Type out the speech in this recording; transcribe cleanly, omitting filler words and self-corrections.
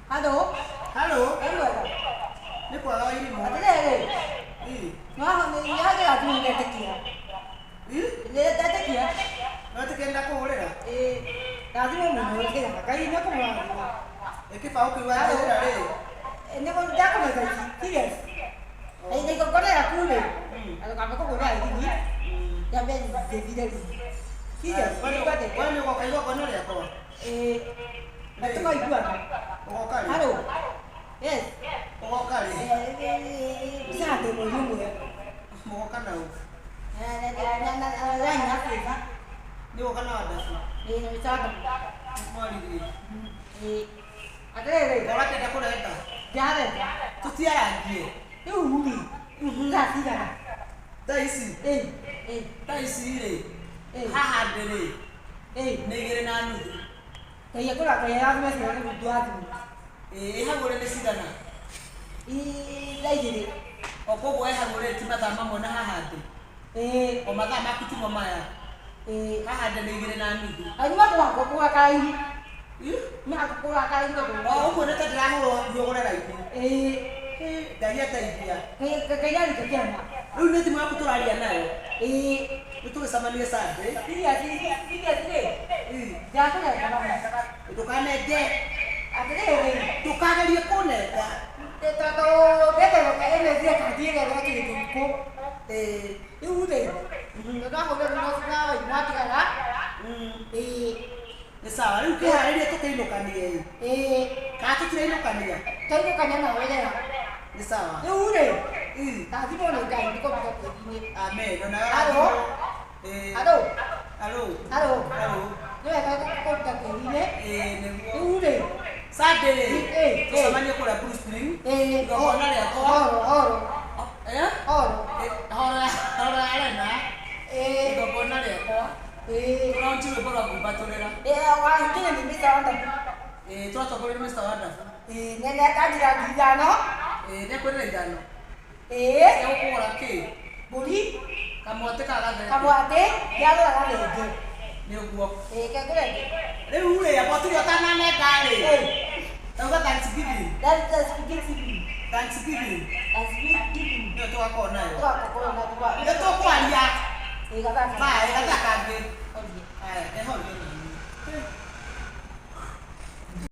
Halo. Halo. Ĩ mwega. Nĩ kwega wa irimũ. Atĩrĩrĩ. Ĩ. Nĩhagĩra thimũ ngetĩkia. Ĩ? Nĩndetĩkia. Wetĩkia nĩndakũhũrĩra? Ĩĩ. Ndathimwo mũno nginya Ngai nĩekũmũrathima. Ĩ kĩbaũ kĩu wanjĩrĩra rĩ? Ndakũmenya ici. Serious. Na igongona rĩaku rĩ, na ndũkambe kũgũrĩra ithimi, nyambe ngĩthire rigi. Serious. We nĩ ũgoka igongona rĩakwa? Ĩĩ. Na tũkaiguana. Ũgoka rĩ? Halo. Yes. Ũgoka rĩ? Saturday mweri ũmwe. Mũgoka na ũ? Line ya favor. Nĩ ũgoka na Wandabu? Ĩĩ, na mĩcanga. Mwaririe. Ĩĩ. Atĩrĩrĩ. Ũrakĩenda kũrenga? Ndarenda. Tũtiarangie. Rĩu rĩ, thaa cigana? Thaa ici? Ĩĩ. Ĩĩ. Thaa ici rĩ, Ĩĩ. haha ndĩ rĩ, Ĩĩ. nĩ 2:30. Ngai akũrathime rathime ciana nĩ mũndũ wa thimũ. Ĩĩ, hau ũrĩ nĩ cigana? Ĩĩ, thaa 2. O koguo we hau ũrĩ ti mathaa mamwe na haha ndĩ? Ĩĩ. O mathaa maku timo maya? Ĩĩ. Haha ndĩ nĩ 2:30. Anyua kũgũra karaini. Ĩ? Kũgũra karaini. O ũguo nĩ ta ndĩrahũrwo nyũgũre raini. Ĩĩ. Ngai ateithia. Ngai arute kĩama. Rĩu nĩ thimũ yaku tũraria nayo. Ĩĩ. Nĩ tũgĩcemanie Sunday. Serious, serious rĩ. Ĩ. Ndakũrenga mami. Ndũkanenge. Atĩrĩrĩ. Ndũkagerie kũnenga. Tondũ ndeterwo ĩmethie kandi ĩrĩa ĩrekĩrĩtwo thikũ. Ĩĩ. Rĩu rĩ, ndahũrĩrwo na mwatigara. Ĩĩ. Nĩ sawa. Rĩu kĩharĩrie tũkĩinũkanie ĩ. Ĩĩ. Kana tũtirainũkania? Twainũkania nawe rĩra. Nĩ sawa. Rĩu rĩ, Ĩ. ndathimwo nĩ Ngai nĩkũruta tĩri-inĩ. Amen. Ona Halo. Ĩĩ. Halo. Halo. Halo. Halo. Nĩ wega kũruta tĩri-inĩ. Ĩĩ nĩguo. Rĩu rĩ, Sunday rĩ, Ĩĩ. tũcemanie kũrĩa Blue Spring. Ĩĩ. Igongona rĩakwa. Horo, horo. Eh? Horo. Horo ya horo ya Lena. Ĩĩ. Igongona rĩakwa. Ĩĩ. Tũraunchi rwĩmbo rwa ngumbatũrĩra. Ĩĩ, wahingire nĩ Mr. Wonderful. Ĩĩ, tũratongorerio Mr. Wonderful. Ĩĩ, nĩ nĩakanjĩra 5,000. Ĩĩ, nĩakwĩrĩra 5. Ĩĩ. Cia gũkũgũra kĩ? Mbũri. Kamwatĩ ka gathenge. Kamwatĩ, ndĩragũra gathenge. Nĩ ũguo. Ĩĩ, kengũre ĩngĩ. Rĩu rĩ, amba ũtige ũtananenga rĩ. Ĩĩ. Tauga Thanksgiving. Thanksgiving. Thanksgiving. Thanksgiving. Nĩyo tũgakorwo nayo. Tũgakorwo nayo. Nĩ tũkwaria. Ĩĩ, gathaa kangĩ. Bye, gathaa kangĩ. Horie. Haya, ehorie.